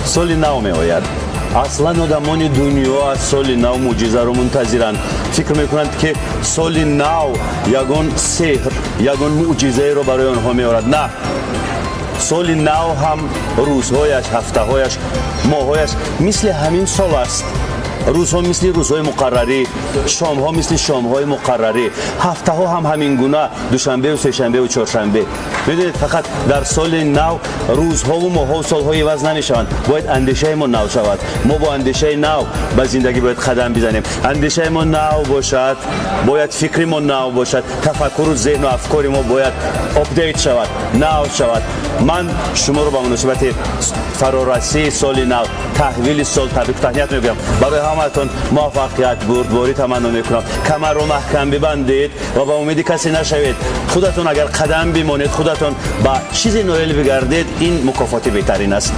Соли нав меояд. Аслан одамони дунё аз соли нав мӯъҷизаро мунтазиранд. Фикр мекунанд, ки соли нав ягон сеҳр, ягон мӯъҷизаеро барои онҳо меорад. На, соли нав ҳам рӯзҳояш, ҳафтаҳояш, моҳҳояш мисли ҳамин сол аст. Рӯзҳо мисли рӯзҳои муқаррарӣ, шомҳо мисли шомҳои муқаррарӣ, ҳафтаҳо ҳам ҳамин гуна, душанбеу сешанбеу чоршанбе. Медонед, фақат дар соли нав рӯзҳову моҳҳову солҳо иваз намешаванд, бояд андешаи мо нав шавад. Мо бо андешаи нав ба зиндагӣ бояд қадам бизанем. Андешаи мо нав бошад, бояд фикри мо нав бошад, тафаккуру зеҳну афкори мо бояд update шавад, нав шавад. Ман шуморо ба муносибати фарорасии соли нав, таҳвили сол табрику таҳният мегӯям. Барои ҳамаатон муваффақият, бурдборӣ таманно мекунам. Камарро маҳкам бибандед ва ба умеди касе нашавед. Худатон агар қадам бимонед, худатон ба чизе ноил бигардед, ин мукофоти беҳтарин аст.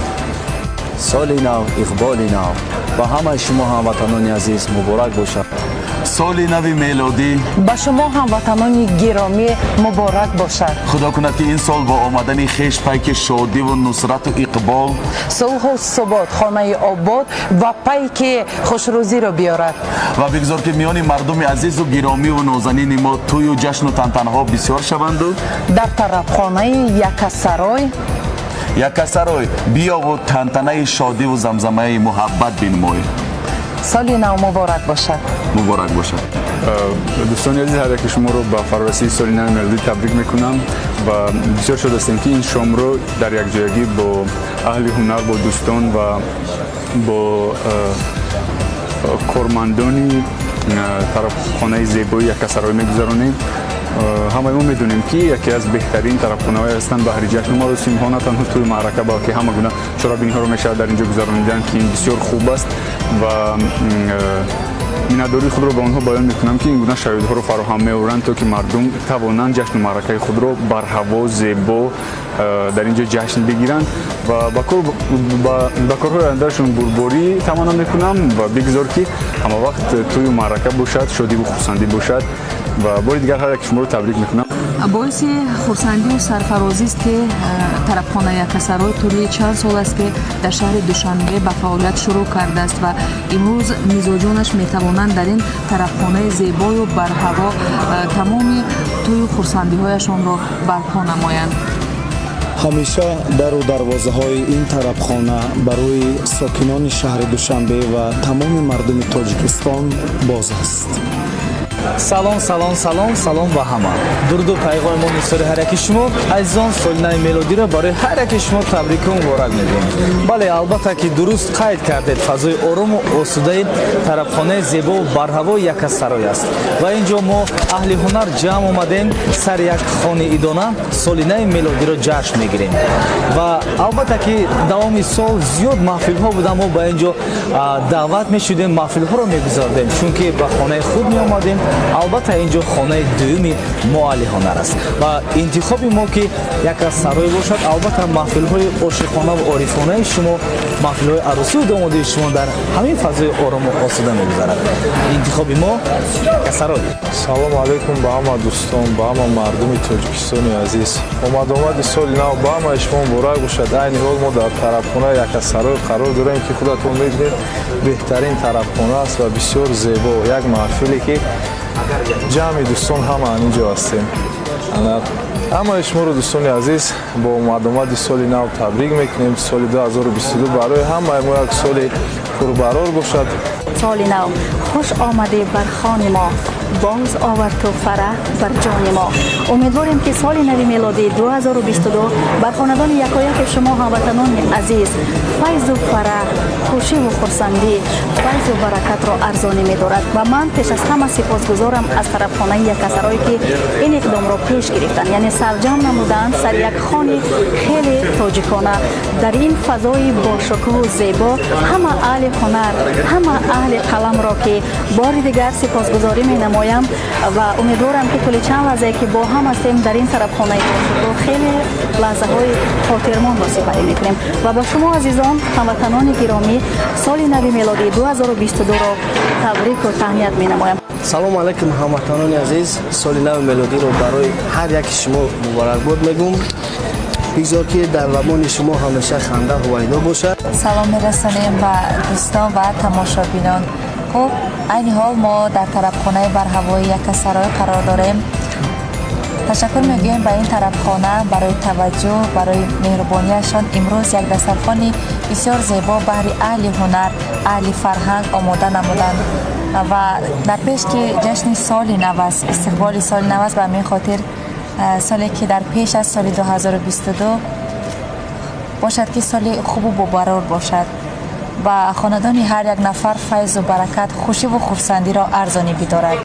Соли нав, иқболи нав ба ҳамаи шумо, ҳамватанони азиз, муборак бошад. Соли нави мелодӣ ба шумо, ҳамватанони гиромӣ, муборак бошад. Худо кунад, ки ин сол бо омадани хеш пайки шодиву нусрату иқбол, сулҳу субот, хонаи обод ва пайки хушрӯзиро биёрад. Ва бигзор, ки миёни мардуми азизу гиромиву нозанини мо тӯю ҷашну тантанҳо бисёр шаванду дар тарабхонаи Якасарой Якасарой биёву тантанаи шодиву замзамаи муҳаббат бинмой. Соли нав муборак бошад. Муборак бошад. Дӯстони азиз, ҳар яке шуморо ба фарорасии соли нави мелодӣ табрик мекунам ва бисёр шод ҳастем, ки ин шомро дар якҷоягӣ бо аҳли ҳунар, бо дӯстон ва бо кормандони тарабхонаи зебои Якасарой мегузаронем. Ҳамаи мо медонем, ки яке аз беҳтарин тарабхонаҳое ҳастанд баҳри ҷашну маросимҳо, на танҳо тӯю маърака, балки ҳама гуна чорабиниҳоро мешавад дар ин ҷо гузаронидан, ки ин бисёр хуб аст. Ва миннатдории худро ба онҳо баён мекунам, ки ин гуна шароитҳоро фароҳам меоранд, то ки мардум тавонанд ҷашну маъракаи худро барҳаво, зебо дар ин ҷо ҷашн бигиранд. Ва ба корҳои ояндаашон бурдборӣ таманно мекунам ва бигзор, ки ҳамавақт тӯю маърака бошад, шодиву хурсандӣ бошад. Ва бори дигар ҳар яки шуморо табрик мекунам. Боиси хурсандию сарфарозист, ки тарабхонаи Якасарой тӯли чанд сол аст, ки дар шаҳри Душанбе ба фаъолият шурӯъ кардааст ва имрӯз мизоҷонаш метавонанд дар ин тарабхонаи зебою барҳаво тамоми тӯю хурсандиҳояшонро барпо намоянд. Ҳамеша дару дарвозаҳои ин тарабхона барои сокинони шаҳри Душанбе ва тамоми мардуми Тоҷикистон боз аст. Салом, салом, салом, салом ба ҳама. Дуруду пайғоми мо нисори ҳар яки шумо, азизон. Соли нави мелодиро барои ҳар яки шумо табрику муборак мегӯем. Бале, албатта, ки дуруст қайд кардед, фазои орому осудаи тарабхонаи зебову барҳавои Якасарой аст ва ин ҷо мо, аҳли ҳунар, ҷамъ омадем, сари як хони идона соли нави мелодиро ҷашн мегирем. Ва албатта, ки давоми сол зиёд маҳфилҳо буда, мо ба ин ҷо даъват мешудем, маҳфилҳоро мегузаронидем, чунки ба хонаи худ меомадем. Албатта, ин ҷо хонаи дуюми мо, аҳли ҳунар, аст ва интихоби мо, ки Якасарой бошад. Албатта, маҳфилҳои ошиқона ва орифонаи шумо, маҳфилҳои арӯсию домодии шумо дар ҳамин фазои орому осуда мегузарад. Интихоби мо Якасарой. Салому алайкум ба ҳама дӯстон, ба ҳама мардуми Тоҷикистони азиз. Омадомади соли нав ба ҳамаи шумо муборак бошад. Айни ҳол мо дар тарабхонаи Якасарой қарор дорем, ки худатон мебинед, беҳтарин тарабхона аст ва бисёр зебо. Як маҳфиле, ки ҷамъи дӯстон ҳама ҳамин ҷо ҳастем. Ҳамаи шуморо, дӯстони азиз, бо омадомади соли нав табрик мекунем. Соли 2022 барои ҳамаи мо як соли пурбарор бошад. Соли нав, хуш омадӣ бар хони мо, боз овар ту фараҳ бар ҷони мо. Умедворем, ки соли нави мелодии 2022 бар хонадони якояки шумо, ҳамватанони азиз, файзу фараҳ, хушиву хурсандӣ, файзу баракатро арзонӣ медорад. Ва ман пеш аз ҳама сипосгузорам аз тарабхонаи Якасарое, ки ин иқдомро пеш гирифтанд, яъне сарҷамъ намуданд сари як хони хеле тоҷикона, дар ин фазои бошукӯҳу зебо ҳама аҳли ҳунар, ҳама аҳли қаламро, ки бори дигар сипосгузорӣ менамоям. Ва умедворам, ки тӯли чанд лаҳзае, ки бо ҳам ҳастем дар ин тарабхонаи бошукӯҳ, хеле лаҳзаҳои хотирмонро сипарӣ мекунем. Ва ба шумо, азизон, ҳамватанони гиромӣ, соли нави мелодии 2022-ро табрику таҳният менамоям. Салому алайкум, ҳамватанони азиз. Соли нави мелодиро барои ҳар яки шумо муборакбод мегӯм. Бигзор ки дар лабони шумо ҳамеша ханда ҳувайдо бошад. Салом мерасонем ба дӯстон ва тамошобинон. Хуб, айни ҳол мо дар тарабхонаи барҳавои Яккасарой қарор дорем. Ташаккур мегӯем ба ин тарабхона барои таваҷҷӯҳ, барои меҳрубонияшон. Имрӯз як дастархони бисёр зебо баҳри аҳли ҳунар, аҳли фарҳанг омода намуданд ва дар пеш ки ҷашни соли нав аст, истиқболи соли нав аст, ба ҳамин хотир соле ки дар пеш аст, соли 2022 бошад, ки соли хубу бобарор бошад, ба хонадони ҳар як нафар файзу баракат, хушиву хурсандиро арзонӣ бидорад.